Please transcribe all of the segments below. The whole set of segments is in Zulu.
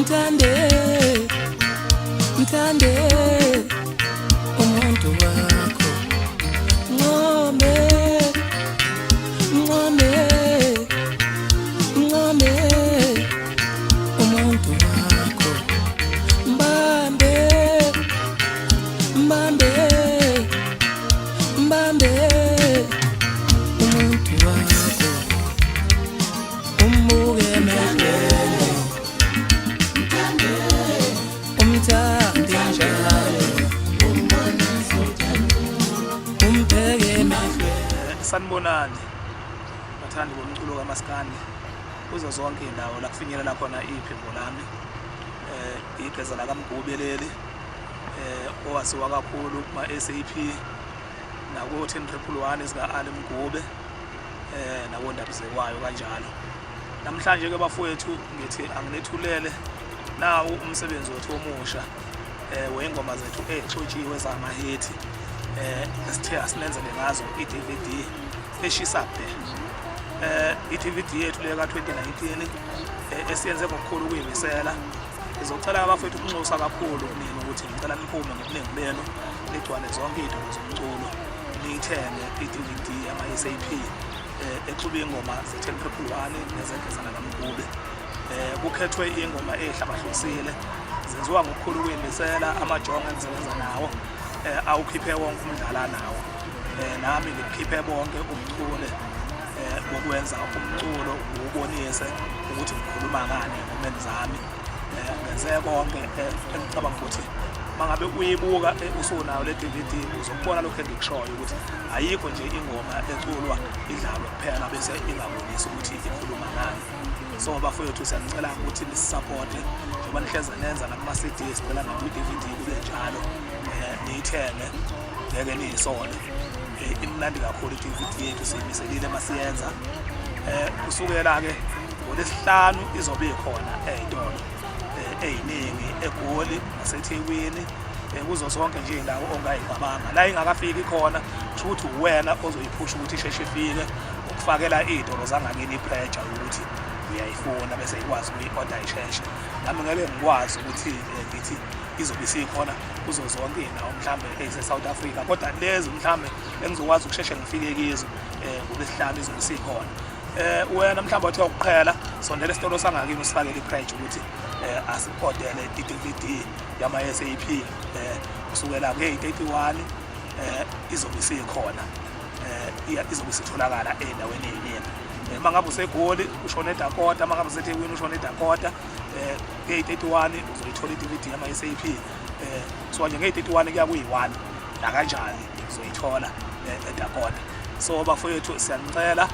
Mthande, mthande umuntu wakho. Ncome, ncome, ncome umuntu wakho. Mbambe, mbambe, mbambe umuntu wakho. Umbuke emehlweni, umthande njalo, umbheke emehlweni. Sanibonani bathandi bomculo kaMaskandi kuzo zonke indawo la kufinyelela khona iphimbo lami. Igeza lakaMgube leli, owaziwa kakhulu kuma SAP nako 10111 zika Ali Mgube, nakondabuzekwayo kanjalo. Namhlanje ke bafowethu, ngithi anginethulele nawu umsebenzi wethu omusha wengoma zethu exutshiwe zamahithi, esithe asinenzele ngazo i-DVD eshisa bhe. I-DVD yethu le ka-2019, esiyenze ngokukhulu ukuyimisela. Ngizocela abafowethu, ukunxusa kakhulu kunini, ukuthi ngicela niphume ngobuningi benu, nigcwale zonke iy'tolo zomculo, niyithenge i-DVD yama-SAP exube ingoma ze-10 Triple 1 nezegezana kaMgube. Kukhethwe ingoma ey'hlabahlosile, zenziwa ngokukhulu ukuyimisela. Amajongo engisebenza nawo awukhiphe wonke umdlala nawo, nami ngikhiphe bonke ubuchule bokwenza umculo, ubonise ukuthi ngikhuluma ngani engomeni zami. Ngenze konke engicabanga ukuthi mangabe uyibuka, usunayo le DVD, uzokubona lokho engikushoyo, ukuthi ayikho nje ingoma eculwa idlalwe kuphela bese ingabonisi ukuthi ikhuluma ngani. So bafowethu, siyanicela ukuthi nisupporte njengoba nihleze nenza nakuma-CD, sicela nakwi-DVD kube njalo. Niyithenge, ngeke niyisole. Imnandi kakhulu i-DVD yethu, siyimiselile masiyenza. Kusukela-ke ngolwesihlanu izobe ikhona ey'tolo ey'ningi eGoli naseThekwini, kuzo zonke nje iy'ndawo ongayicabanga. La ingakafiki khona, kusho ukuthi uwena ozoyiphusha ukuthi isheshe ifike, ukufakela iy'tolo zangakini i-pressure ukuthi uyayifuna, bese ikwazi ukuyi-order isheshe. Nami ngeke ngikwazi ukuthi ngithi izobe isikhona kuzo zonke iy'ndawo mhlambe ey'se-South Africa, kodwa lezi mhlambe engizokwazi ukusheshe ngifike kizo, ngolwesihlanu izobe isikhona. Wena mhlawumbe wathi ukuqhela, sondela esitolo sangakini, usifakele i-pressure ukuthi asi-ordele i-DVD yama-SAP. Kusukela ngeyi-31 izobe isikhona, izobe isitholakala ey'ndaweni ey'ningi. Uma ngabe useGoli, ushone eDakota, uma ngabe useThekwini, ushone eDakota. Ngeyi-31 uzoyithola i-DVD yama-SAP. So nje ngeyi-31 kuya kuyi-1 nakanjani uzoyithola eDakota. So bafowethu, siyanicela,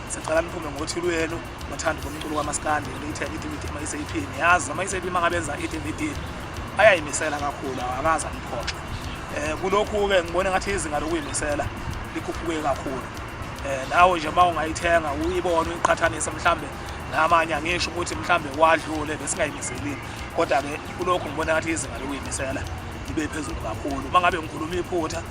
sicela niphume ngothi lwenu, bathandi bomculo kamaskandi, niyithenge i-DVD yama-SAP. Niyazi ama-SAP uma ngabe enza i-DVD ayayimisela kakhulu, akaze aniphoxe. Kulokhu-ke ngibona ngathi izinga lokuyimisela likhuphuke kakhulu. Nawe nje uma ungayithenga, uyibone, uyiqhathanise mhlambe namanye, angisho ukuthi mhlambe kwadlule besingayimiselile, kodwa-ke kulokhu ngibona ngathi izinga lokuyimisela libe phezulu kakhulu. Uma ngabe ngikhuluma iphutha,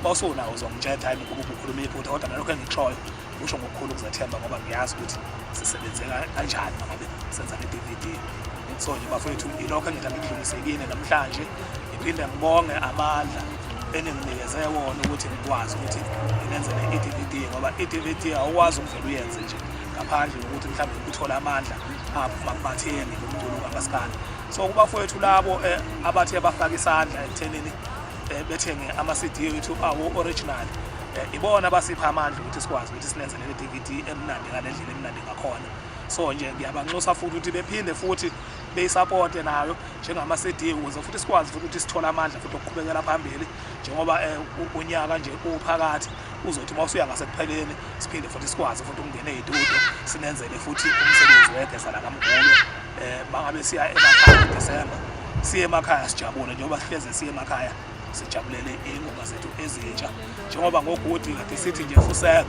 bawusunawo uzongitshela, "Hayi mkhulu, ukhuluma iphutha," kodwa nalokho engikushoyo kusho ngokukhulu ukuzethemba, ngoba ngiyazi ukuthi sisebenze kanjani uma ngabe senza le DVD. So nje bafowethu, ilokho engithi angikudlulisekile namhlanje. Ngiphinde ngibonge amandla eninginikeze wona ukuthi ngikwazi ukuthi nginenzele i-DVD, ngoba i-DVD awukwazi ukuvela uyenze nje ngaphandle kokuthi mhlawumbe uthole amandla aphuma kubathengi bomculo kamaskandi. So kubafowethu labo abathe bafaka isandla ekuthenini bethenge ama-CD wethu awo-original, ibona abasipha amandla ukuthi sikwazi ukuthi sinenzele le DVD emnandi ngale ndlela emnandi ngakhona. So nje ngiyabanxusa futhi ukuthi bephinde futhi beyisapote nayo njengama-CD, ukuze futhi sikwazi futhi ukuthi sithole amandla futhi okuqhubekela phambili, njengoba unyaka nje uphakathi, uzothi uma usuya ngasekupheleni siphinde futhi sikwazi futhi ukungena ey'tudio, sinenzele futhi umsebenzi wegeza lakaMgube. Mangabe siya emakhaya ngoDisemba, siye emakhaya sijabule njengoba sihleze siye emakhaya sijabulele iy'ngoma zethu ezintsha, njengoba ngogudi kade sithi nje fuseke.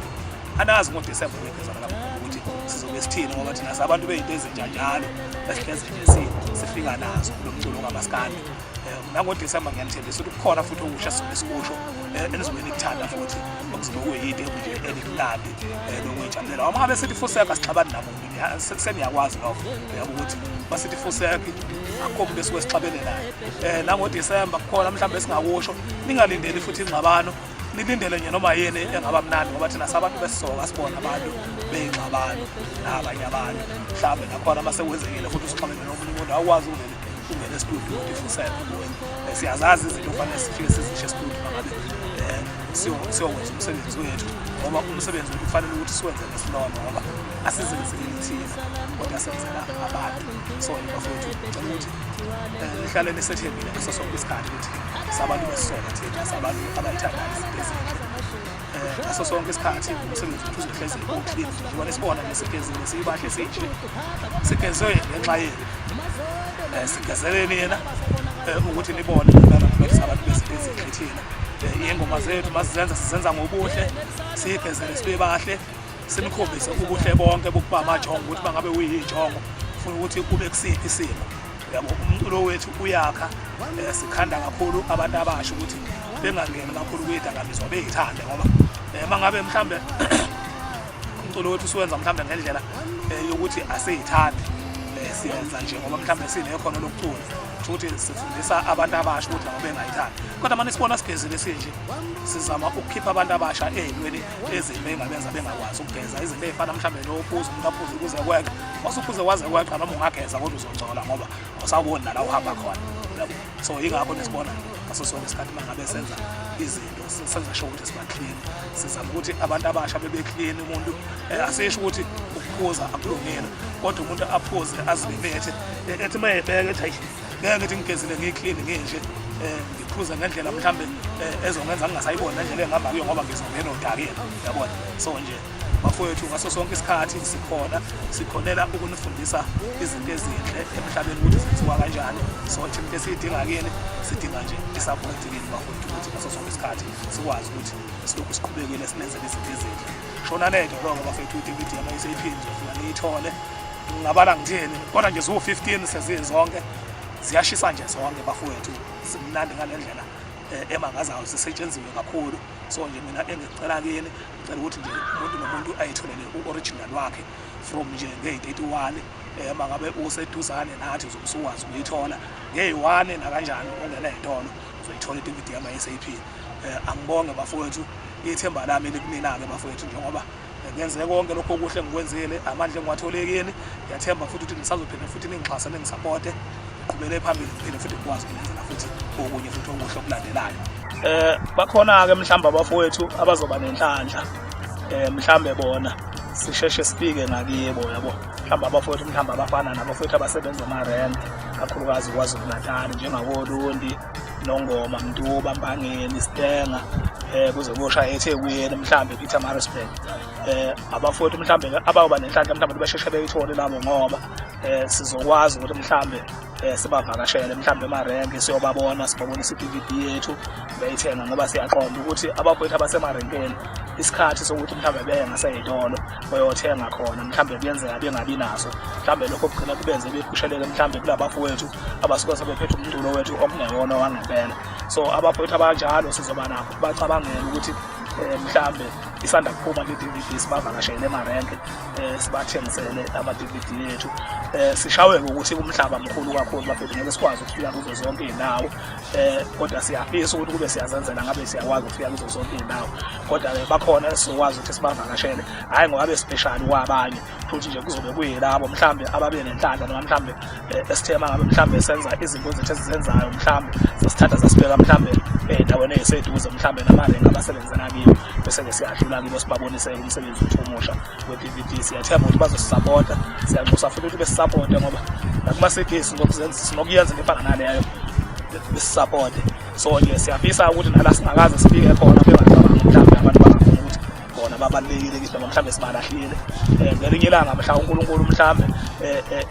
Anazi ngoDisemba wegeza lakaMgube ukuthi sizobe sithini, ngoba thina sabantu bey'nto ezintsha njalo esihleze nje sifika nazo kulo mculo kamaskandi. NangoDisemba ngiyanithembisa ukuthi kukhona futhi okusha sizobe sikusho, enizobe nikuthanda futhi, okuzobe kuyinto nje elimnandi lokuyijabulela. Uma ngabe sithi fuseka, sixabani namuntu. Seniyakwazi lokho, uyabo, ukuthi masithi fuseki akukho umuntu esuke sixabene naye. NangoDisemba kukhona mhlawumbe esingakusho, ningalindeli futhi ingxabano, nilindele nje noma yini engaba mnandi, ngoba thina sabantu besisoka sibona abantu beyingxabano nabanye abantu. Mhlawumbe nakhona uma sekwenzekile futhi usixabene nomunye umuntu, awukwazi ukuvele ungene estudio ukuthi fuseke kuwena. Siyazazi izinto okufanele sifike sizishe estudio uma ngabe siyokwenza umsebenzi wethu, ngoba umsebenzi wethu kufanele ukuthi siwenze ngesinono, ngoba asizenzeli thina kodwa senzela abantu. So bafowethu, ngicela ukuthi nihlale nisethembile ngaso sonke isikhathi ukuthi sabantu besisoka thina, sabantu abayithandayo izinto ezinhle. Ngaso sonke isikhathi umsebenzi wethu uzohlezi u-clean, njengoba nisibona nje sigezile, siyibahle sinje, sigezwe ngenxa yenu. Sigezeleni yena ukuthi nibone ngempela ukuthi sabantu bezinto ezinhle thina. Iy'ngoma zethu masizenza, sizenza ngobuhle, siyigezele sibe bahle, sinikhombise ubuhle bonke bokuba amajongo, ukuthi bangabe uyijongo ufuna ukuthi ube kusiphi isimo, uyabo. Umculo wethu uyakha. Sikhanda kakhulu abantu abasha ukuthi bengangeni kakhulu kuy'dakamizwa, bey'thande, ngoba uma ngabe mhlambe umculo wethu usuwenza mhlambe ngendlela yokuthi asiyithandi, siyenza nje ngoba mhlambe sinekhono lokucula, kusho ukuthi sifundisa abantu abasha ukuthi nabo bengayithandi. Kodwa manje sibona sigezile sinje, sizama ukukhipha abantu abasha ey'ntweni ezimbi engabenza bengakwazi ukugeza, izinto ey'fana mhlambe nophuza, umuntu aphuze kuze kweqa. Masuphuze kwaze kweqa, noma ungageza kodwa uzongcola ngoba awusaboni nala uhamba khona, yabo. So yingakho nesibona ngaso sonke isikhathi uma ngabe senza izinto, senza sure ukuthi siba clean, sizama ukuthi abantu abasha bebe clean. Umuntu asisho ukuthi ukuphuza akulungile, kodwa umuntu aphuze azilimithe, ethi uma ebheka ethi, hayi, ngeke ngithi ngigezile, ngiyi-clean nginje, ngiphuze ngendlela mhlambe ezongenza ngingasayiboni nendlela engihamba kuyo, ngoba ngizongena odakeni, yabona. So nje bafowethu, ngaso sonke isikhathi sikhona, sikhonela ukunifundisa izinto ezinhle emhlabeni ukuthi zenziwa kanjani. So thina into esiyidinga kini, sidinga nje i-support kini bafowethu, ukuthi ngaso sonke isikhathi sikwazi ukuthi silokhu siqhubekile sinenzele izinto ezinhle. Shona ney'tolo bafethu, i-DVD yama-SAP nizofika niyithole. Ngingabala ngithini, kodwa nje ziwu-15 sezizonke, ziyashisa nje zonke bafowethu, zimnandi ngale ndlela emangazayo, zisetshenziwe kakhulu. So nje mina engikucela kini, ngicela ukuthi nje umuntu nomuntu ayitholele u-original wakhe from nje ngeyi-31. Uma ngabe useduzane nathi, uzobe usukwazi ukuyithola ngeyi-1, nakanjani ungena ey'tolo uzoyithola i-DVD yama-SAP. Angibonge bafowethu, ithemba lami likunina-ke bafowethu, njengoba ngenze konke lokho okuhle engikwenzile, amandla engiwathole kini. Ngiyathemba futhi ukuthi nisazophinda futhi ningixhase, ningisapote, ngiqhubele phambili, ngiphinde futhi ngikwazi ukunenzela futhi okunye futhi okuhle okulandelayo. Bakhona-ke mhlawumbe abafowethu abazoba nenhlanhla, mhlambe bona sisheshe sifike ngakibo, yabo, mhlawumbe abafowethu, mhlawumbe abafana nabafowethu abasebenza emarenke, kakhulukazi KwaZulu Natal, njengakoLundi, Nongoma, Mtuba, Mpangeni, Stenga, kuze kuyoshaya eThekwini, mhlambe Pietermaritzburg. Abafowethu mhlambe abayoba nenhlanhla mhlambe basheshe beyithole labo, ngoba sizokwazi ukuthi mhlambe sibavakashele mhlambe emarenke, siyobabona, sibabonise i-DVD yethu beyithenga, ngoba siyaqonda ukuthi abafowethu abasemarenkeni isikhathi sokuthi mhlambe beye ngasey'tolo bayothenga khona mhlambe kuyenzeka bengabi naso. Mhlambe lokho kugcina kubenze bephusheleke mhlambe kulabafowethu abasuke sebephethe umculo wethu okungewona wangempela. So abafowethu abanjalo sizoba nakho bacabangela ukuthi mhlambe isanda kuphuma le DVD, sibavakashele emarenke, sibathengisele ama-DVD yethu. Sishaweke ukuthi umhlaba mkhulu kakhulu bafethu, ngeke sikwazi ukufika kuzo zonke iy'ndawo, kodwa siyafisa ukuthi kube siyazenzela ngabe siyakwazi ukufika kuzo zonke iy'ndawo. Kodwa-ke bakhona esizokwazi ukuthi sibavakashele, hhayi ngoba be-special kwabanye, futhi nje kuzobe kuyilabo mhlambe ababe nenhlanhla, noma mhlambe esithe mangabe mhlambe senza izinto zethu esizenzayo, mhlambe sasithatha sasibeka mhlambe ey'ndaweni ey'seduze mhlambe namarenki abasebenzela kiyo, bese-ke siyadlula kibo sibabonise umsebenzi wethu omusha we-DVD. Siyathemba ukuthi bazosisapota, siyanxusa futhi ukuthi besisapote, ngoba nakuma-CD sinokuyenza into efana naleyo, besisapote. So nje siyafisa ukuthi nala singakaze sifike khona, bengacabangi mhlawumbe abantu bangabona ukuthi bona babalulekile kithi noma mhlawumbe sibalahlile. Ngelinye ilanga mhla uNkulunkulu mhlawumbe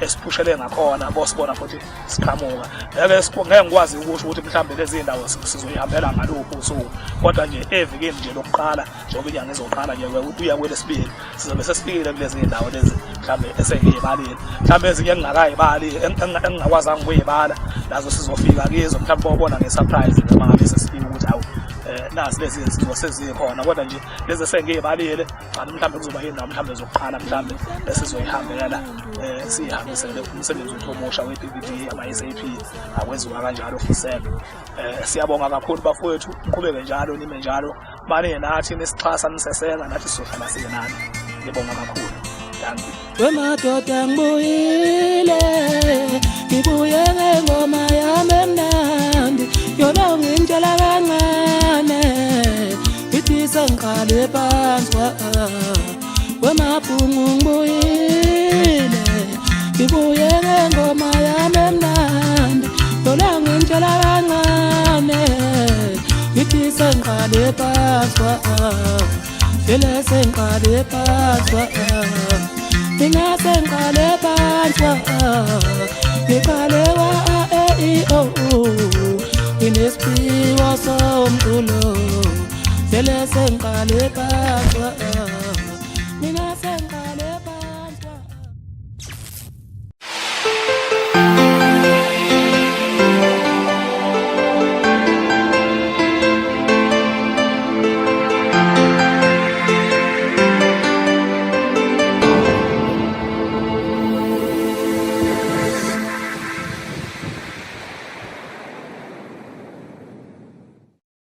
esiphushele ngakhona, bosibona futhi siqhamuka. Ngeke ngikwazi ukusho ukuthi mhlawumbe lezi ndawo sizoyihambela ngaluphi usuku, kodwa nje evikini nje lokuqala, njengoba inyanga izoqala nje kuya kwelesibili, sizobe sesifikile kulezi ndawo lezi mhlawumbe esengiyibalile. Mhlawumbe ezinye engingakayibali, engingakwazanga ukuyibala, nazo sizofika kizo, mhlawumbe bobona nge-surprise noma ngabe sesifika ukuthi hawu. Nazi lezi zinsizwa sezikhona, kodwa nje lezi esengiyibalile ngani mhlawumbe kuzoba yindawo mhlawumbe zokuqala mhlawumbe esizoyihambela, siyihambisele umsebenzi wethu omusha we-DVD ama-SAP akwenziwa kanjalo fuseke. Siyabonga kakhulu bafowethu, niqhubeke njalo, nime njalo, mane nathi nisixhasa, niseseka, nathi sizohlala siyenani. Ngibonga kakhulu, thank you. Wemadoda, ngibuyile, ngibuye ngengoma yami emnandi yona. Ngimtshela kancane, ithi sengiqale phansi. Wemabhungu, ngibuyile, ngibuye ngengoma yami emnandi yona. Ngimtshela kancane, ithi sengiqale phansi, vele sengiqale phansi. Mina sengiqale phansi, ngiqale kwa A E I O U. Nginesiphiwo somculo, vele sengiqale phansi.